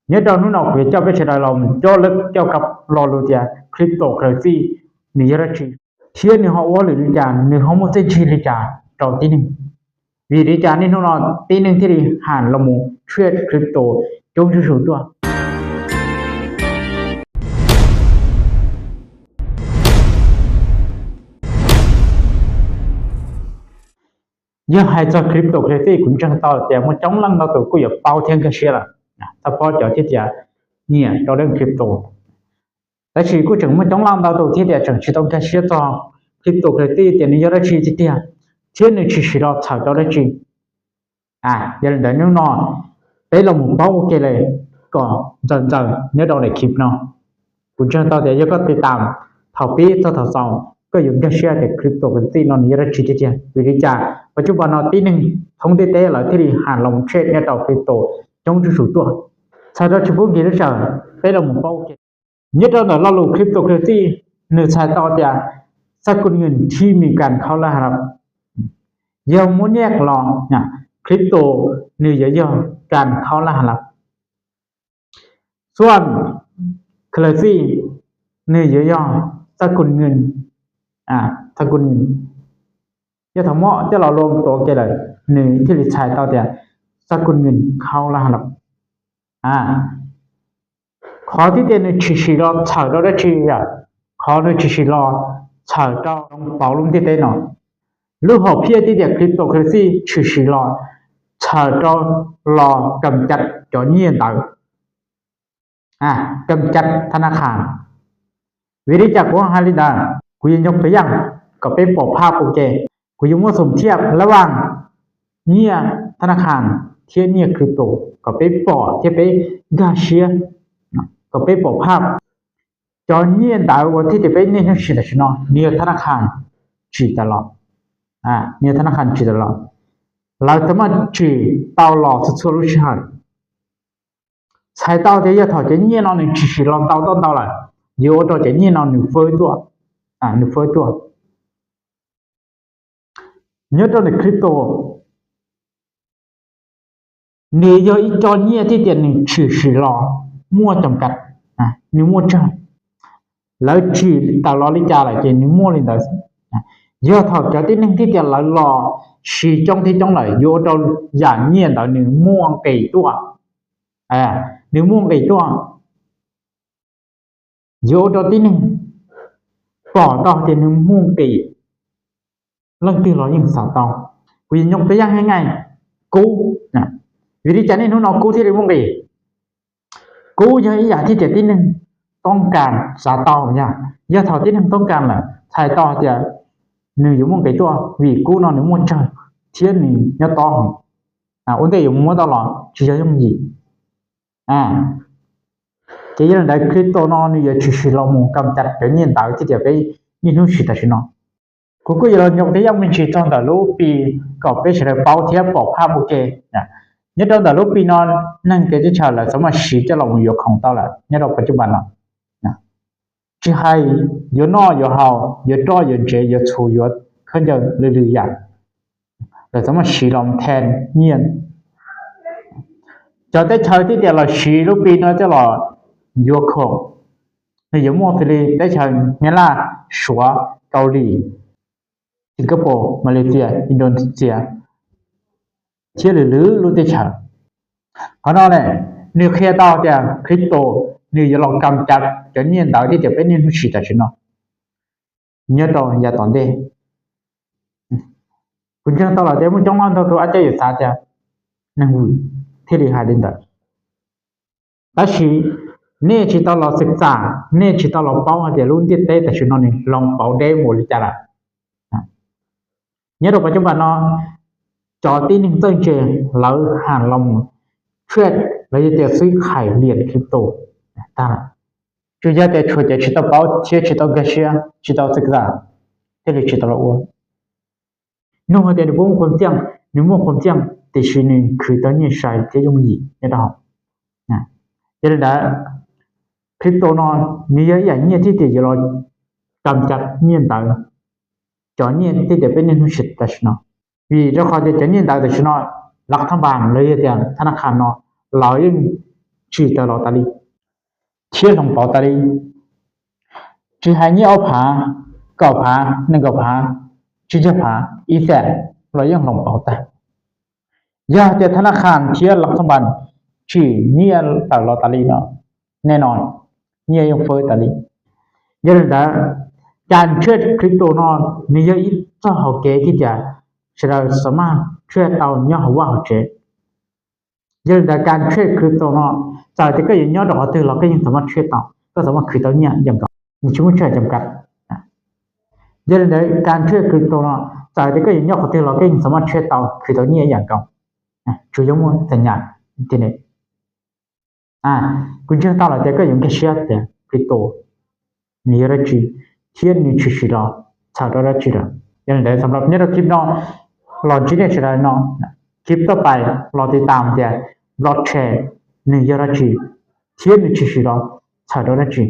Nyob rau hnub no kuv yuav coj peb sawv daws los mus coj lawv coj kab lo lus tias cryptocurrency nws yog dab tsi, thiab nws ho ua hauj lwm li cas, nws ho muaj txiaj ntsig li cas rau tib neeg. Vim li cas niaj hnub no tib neeg thiaj li ham los mus trade crypto coob zuj zus tuaj? Yog hais txog cryptocurrency kuv ntseeg tau tias muaj coob leej ntau tus kuj yuav paub thiab nkag siab lawm, txhob paub cov thiaj tias nyiam rau leej crypto. Tab sis kuj tseem muaj coob leej ntau tus thiaj tias tseem tsis tau nkag siab txog cryptocurrency tias nws yog dab tsi tiag tiag, thiab nws tshwm sim los txhawm rau dab tsi. Yog li ntawd hnub no peb los mus paub ua ke li kom ntxaws ntxaws nyob rau daim clip no. Kuv ntseeg tau tias yog koj tiv tam thaum pib txog thaum xaus, koj yuav nkag siab tias cryptocurrency no nws yog dab tsi tiag tiag. Vim li cas pas tsuj pas no tib neeg thoob ntiaj teb lawv thiaj li ham los mus trade nyob rau crypto coob zuj zus tuaj? Txhawm rau tsis pub nkis lub sij hawm, peb los mus paub ua ke. Nyob rau ntawm lo lus cryptocurrency, nws txhais tau tias xab kus nwj thib mis kas khau laj has lab. Yog muab nyiaj los, crypto nws yuav yog kas khau laj has lab. Xuaj currency nws yuav yog xab kus nwj, xab kus nwj. Yog thaum muab coj los lua tuav ke lawm, nws thiaj li txhais tau tias xab kus nwj khau laj has lab. Qhov thiaj tias nws tshwm sim los txhawm rau dab tsi yom? Qhov nws tshwm sim los txhawm rau pauv lub ntiaj teb no. Lub hom phiaj thiaj tias cryptocurrency tshwm sim los txhawm rau los kam cav cov nyiaj ntawd, kam cav tha na khas. Vim li cas kuv hais li ntawd? Kuv yuav nyob tus yaj kom peb pom phaj ua ke. Kuv yuav muab xum thiaj lab vaj nyiaj tha na khas thiab nyiaj crypto kom peb pom thiab peb nkag siab, kom peb pom phaj. Cov nyiaj ntawd uas thiaj tias peb niaj hnub sim tam sim no nws yog tha na khas tsim tas los, nws yog tha na khas tsim tas los, lawv txawm maj tsim tau los txhua txhua lub sij hawm. Txhais tau tias yog thaum cov nyiaj no nws tshwm sim los ntau toj ntau lawm, yuav ua rau cov nyiaj no nws fawb tuaj, nws fawb tuaj. Nyob rau ntawm crypto, nws yog ib co nyiaj thiaj tias nws tshwm sim los muaj coob kas, nws muaj tsawg, lawv tsim tawm los li cas lawm ces nws muaj li ntawd. Yog thaum cov tib neeg thiaj tias lawv los siv coob thiab coob lawm yuav ua rau yam nyiaj ntawd nws muaj nqis tuaj, nws muaj nqis tuaj, yuav ua rau tib neeg pom tau tias nws muaj nqis, leej twg los yeej xav tau. Kuv yuav nyob tus yaj heev nais, kub. Vim li cas niaj hnub no kub thiaj li muaj nqis? Kub yog ib yam thiaj tias tib neeg toob kas xav tau yog, yog thaum tib neeg toob kas lawm txhais tau tias nws yuav muaj nqis tuaj vim kub no nws muaj tsawg thiab nws nyob tob heev, ua ntej yuav muab tau los tsis yog yooj yim. Ces yog li ntawd crypto no nws yuav tshwm sim los mus kam cav cov nyiaj ntawd thiaj tias peb niaj hnub sim tam sim no. Kuv kuj yuav los nyob tus yaj me ntsis txog ntawm lub Pi kom peb sawv daws paub thiab pom phaj ua ke. Nyob rau ntawm lub Pi no, neeg teb chaws lawv txawm maj siv coj los mus yuav khoom tau lawm nyob rau pas tsuj pas no. Tsis hais yuav noj yuav haus, yuav roj yuav ntsev, yuav txhuv yuav khaub ncaws lwm lwm yam, lawv txawm maj siv los them nyiaj. Cov teb chaws thiaj tias los siv lub Pi no coj los yuav khoom, nws yuav muaj xws li teb chaws Nyab Laj, Suav, Kaus Lim, Singapore, Malaysia, Indonesia thiab lwm lwm lub teb chaws. Qhov no ne, nws qhia tau tias crypto nws yuav los kam cav cov nyiaj ntawd thiaj tias peb niaj hnub sim tam sim no nyob rau yav tom ntej. Kuv ntseeg tau lawm tias muaj coob leej ntau tus ab cab yuav xav tias neeg vwm thiaj li hais li ntawd. Tab sis nej tsis tau los xwm txam, nej tsis tau los paub hais tias lub ntiaj teb tam sim no nws hloov pauv deb mus li cas lawm. Nyob rau pas tsuj pas no, cov tib neeg txawj ntse lawv ham los mus trade los yog tias xwb khais liam crypto tag lawm. Tsuas yog tias tshuav cov tsis tau paub thiab tsis tau nkag siab, tsis tau xwm txam thiaj li tsis tau los ua. Nug hais tias nws puas muaj qhuam txiaj, nws muaj qhuam txiaj tiam sis nws khwv tau nyiaj sai thiab yooj yim nyob rau hauv. Yog li ntawd, crypto no nws yog ib yam nyiaj thiaj tias yuav los kam cav nyiaj ntawd, cov nyiaj thiaj tias peb niaj hnub sim tam sim no. Vim rau qhov tias cov nyiaj ntawd tam sim no, lab thab npas los yog tias tha na khas no, lawv yeej tsim tawm los tas li thiab hloov pauv tas li. Tsis hais nyiaj ob phav, kaum phav, nees nkaum phav, tsib caug phav, ib txaim los yeej hloov pauv tag. Yog tias thab nab khas thiab lab thoob npas tsim nyiaj tawm los tas li no, nej no nyiaj yeej fawb tas li. Yog li ntawd, kas ntshiaj crypto no nws yog ib txoj hauv kev thiab tias sawv daws xav mas ntshiaj tau nyob hauv vaj hauv tsev. Yog li ntawd kas ntshiaj crypto no txawm tias koj yuav nyob rau qhov twg los koj yeej xav mas ntshiaj tau, koj xav mas khwv tau nyiaj yam nkaus, nws tsis muaj tsawg cam kav. Yog li ntawd kas ntshiaj crypto no txawm tias koj yuav nyob qhov twg los koj yeej xav mas ntshiaj tau khwv tau nyiaj yam nkaus, tsuas yog muaj txas nyam tiag ne. Kuv ntseeg tau lawm tias koj yuav nkag siab tias crypto nws yog dab tsi thiab nws tshwm sim los txhawm rau dab tsi lawm. Yog li ntawd xam las nyob rau clip no los ntsib nej sawv daws no, clip toj pais los tiv tam tias blockchain nws yog dab tsi thiab nws tshwm sim los txhawm rau dab tsi.